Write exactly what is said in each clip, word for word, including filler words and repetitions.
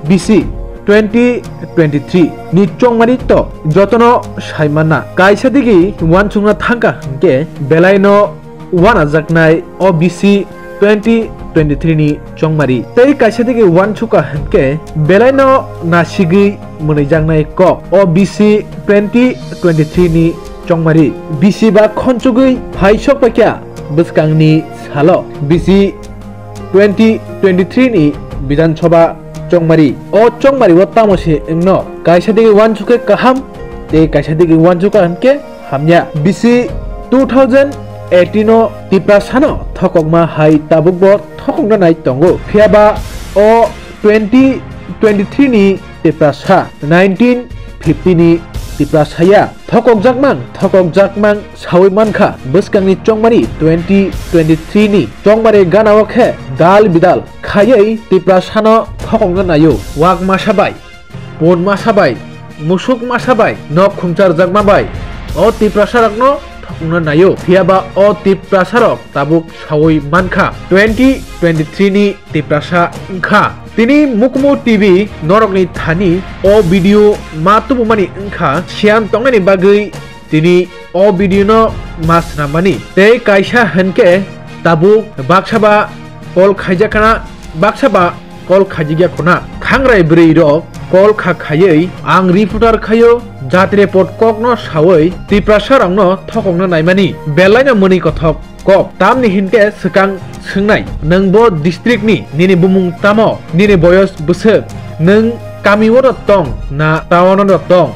B C twenty twenty-three ni chongmari to jotono saimanna. Kaisa digi uansukna thangkha hinkhe belaino uanajaknai O B C twenty twenty-three ni chongmari. Tei kaisa digi uansukha hinkhe belaino nasigwi mwnwijaknai kok O B C twenty twenty-three ni chongmari. B C ba khonsugwi phai sokpaikha bwskangni salo. B C twenty twenty-three ni Bidhan Sabha chongmari. O chongmari o tamo se wngno? Kaisa digi uansukhe kaham, tei kaisa digi uansukha hinkhe hamya. B C two thousand eighteen o Tiprasa no thokokma hai tabukbo thokokna nai tongo. Phiyaba o twenty twenty-three ni Tiprasa, nineteen fifty ni Tiprasa ya thokokjakmang, thokokjakmang saui mankha. Bwskangni chongmari twenty twenty-three ni chongmari gana o khe dal bidal khaiwi Tiprasa no thokokna naio. Wak masa bai, pon masa bai, musuk masa bai, nok khumcharjakma bai o Tiprasa rokno thokokna naio. Phiyaba o Tiprasa rok tabuk saui mankha twenty twenty-three ni Tiprasa wngkha. Tini Mukumu T V norokni thani o video ma tubumani wngkha, siyan tongnani bagwi tini o video no ma swnamani. Tei kaisa hinkhe tabuk baksa ba call khaijakna, baksa ba call khaijakya khuna. Khangrai bwrwi rok call kha khaiwi ang reporter khaio, jati report kokno saui Tiprasa rokno thokokna naimani. Belaino mwnwi kothok kok. Tamni hinkhe swkang swngnai, nwng bo district ni, nini bumung tamo, nini boyos bwswk, nwng kami o tong na town o tong?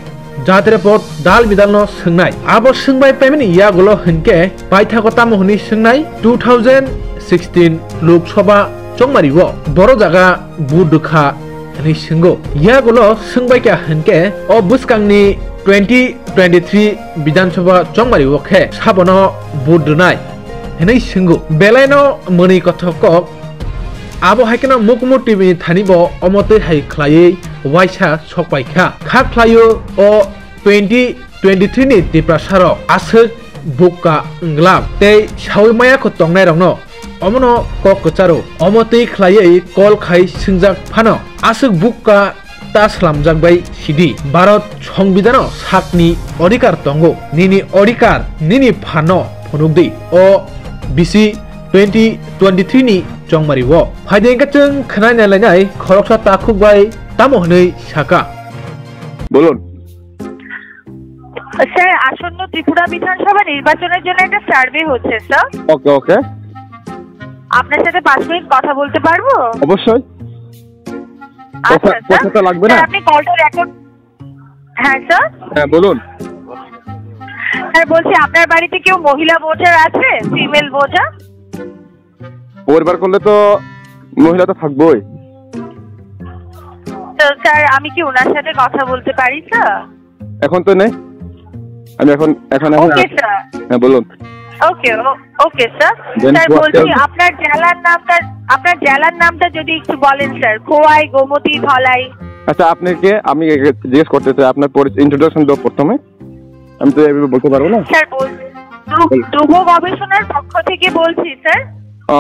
Jati report dal bidal no swngnai. Abo swngbai paimani yagulo hinkhe paithago tamo hwnwi swngnai, two thousand sixteen Lok Sabha chongmari o boro jaga vote rwkha hwnwi swngo. Yagulo swngbaikha hinkhe o bwskangni twenty twenty-three Bidhan Sabha chongmari o khe sabono vote rwnai hwnwi swngo. Belaino mwnwi kothok kok. Abo hai kheno Mukumu T V ni thani bo omo twi hai khlaiwi waisa sokpaikha. Kha khlaio o twenty twenty-three ni Tiprasa rok aswk bukka wnglam tei saui maya kho tongnai rokno omono kok kwcharo omo twi khlaiwi call khai swngjak phano aswk bukka ta slamjak bai sidi. Bharat Songbidhano sakni odhikar tongo, nini odhikar nini phano phunukdi o B C twenty twenty-three ni chongmari o. Phaidi hwnkhe chwng khwnai nai lainai khoroksa takhuk bai tamo hwnwi saka. বলুন। স্যার, আসন্ন ত্রিপুরা বিধানসভা নির্বাচনের জন্য একটা সার্ভে হচ্ছে, স্যার। ওকে, ওকে। আপনার সাথে পাঁচ মিনিট কথা বলতে পারবো? অবশ্যই। আচ্ছা, কথা, স্যার। কথা তো লাগবে স্যার, না? আপনি কলটা রেকর্ড, হ্যাঁ, স্যার। হ্যাঁ, বলুন। স্যার, বলছি, আপনার বাড়িতে কেউ মহিলা ভোটার আছে, ফিমেল ভোটার? পরিবার করলে তো মহিলা তো থাকবোই। তো স্যার, আমি কি ওনার সাথে কথা বলতে পারি, স্যার? এখন তো নেই, আমি এখন, এখন, এখন ওকে, স্যার। হ্যাঁ, বলুন। ওকে, ও-, ওকে, স্যার। Then স্যার, what বলছি, else? আপনার জেলার নামটা, আপনার জেলার নামটা যদি একটু বলেন, স্যার। খোয়াই, গোমতী, ধলাই। আচ্ছা, আপনি কে? আমি জিজ্ঞেস করতে চাই, আপনার পরি-, ইন্ট্রোডাকশন দাও প্রথমে। আমি তো এভাবে বলতে পারবো না। স্যার, বলছি, ধ্রু-, বল। ধ্রুব গবেষণার পক্ষ থেকে বলছি, স্যার। ও,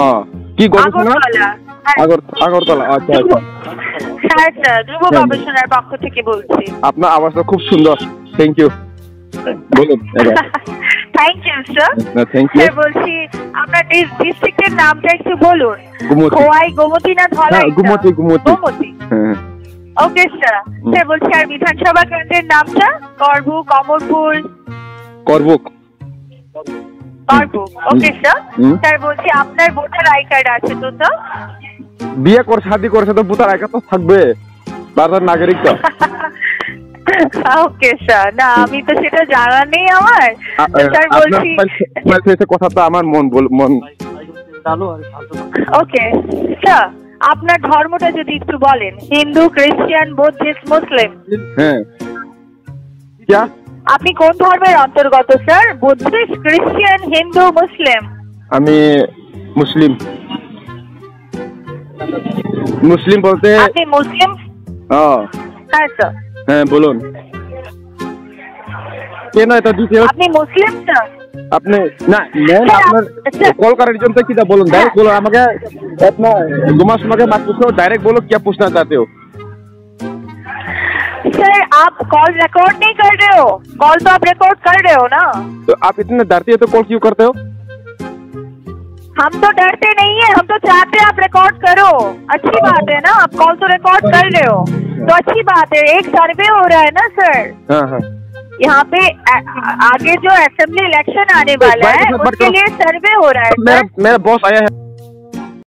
কি গবেষণা? আগরতলা। হ্যাঁ। আগর-, আগরতলা, আচ্ছা, ধ্রুব, আচ্ছা। হ্যাঁ, স্যার, ধ্রুব হ্যাঁ। গবেষণার পক্ষ থেকে বলছি। আপনার আওয়াজটা খুব সুন্দর। Thank you। বলুন এবার। Thank you, sir. না, thank you। স্যার, বলছি, আপনার ডিস-, ডিস্ট্রিক্টের নামটা একটু বলুন। গোমতী। খোয়াই, গোমতী না ধলাই, হ্যাঁ, স্যার? গোমতী, গোমতী। গোমতী। হ্যাঁ, হ্যাঁ। ওকে, স্যার। হুম। স্যার, বলছি, আর বিধানসভা কেন্দ্রের নামটা? করবুক, অমরপুর। করবুক। করবুক। হুম। ওকে, স্যার। হুম। স্যার, বলছি, আপনার ভোটার আই কার্ড আছে তো, স্যার? বিয়ে কর, শাদি করছে তো ভোটার আই কার্ড তো থাকবে। ভারতের নাগরিক তো। ওকে, স্যার। না, আমি তো সেটা জানা নেই আমার। আ, তো, আ, স্যার, আপনার বলছি, মোবাইল ফে-, মোবাইল ফেসে কথা তো আমার মন বল-, মন। ওকে, স্যার, আপনার ধর্মটা যদি একটু বলেন, হিন্দু, খ্রিস্টান, বুদ্ধিস্ট, মুসলিম? হ্যাঁ। क्या? আপনি কোন ধর্মের অন্তর্গত, স্যার? বুদ্ধিস্ট, খ্রিস্টান, হিন্দু, মুসলিম? আমি মুসলিম। মুসলিম বলতে আপনি মুসলিম? হ্যাঁ। হ্যাঁ, স্যার। হ্যাঁ, বলুন। কেন এত ডিটেইলস? আপনি মুসলিম, স্যার? আপনি, না, ম্যাম, স্যার, আপনার আপ-, স্যার, কল করার রিজনটা কিটা বলুন? হ্যাঁ। ডাইরেক্ট বলো আমাকে, अपना घुमा सुमा के मत पूछो, डायरेक्ट बोलो क्या पूछना चाहते हो। सर, आप कॉल रिकॉर्ड नहीं कर रहे हो? कॉल तो आप रिकॉर्ड कर रहे हो ना? तो आप इतने डरते हैं तो कॉल क्यों करते हो? हम तो डरते नहीं है, हम तो चाहते हैं आप रिकॉर्ड करो। अच्छी बात है ना, आप कॉल तो रिकॉर्ड कर रहे हो, तो अच्छी बात है। एक सर्वे हो रहा है ना सर, हाँ, हाँ। यहाँ पे आ-, आगे जो असेंबली इलेक्शन आने वाला है, उसके लिए सर्वे हो रहा है। मेरा बॉस आया है।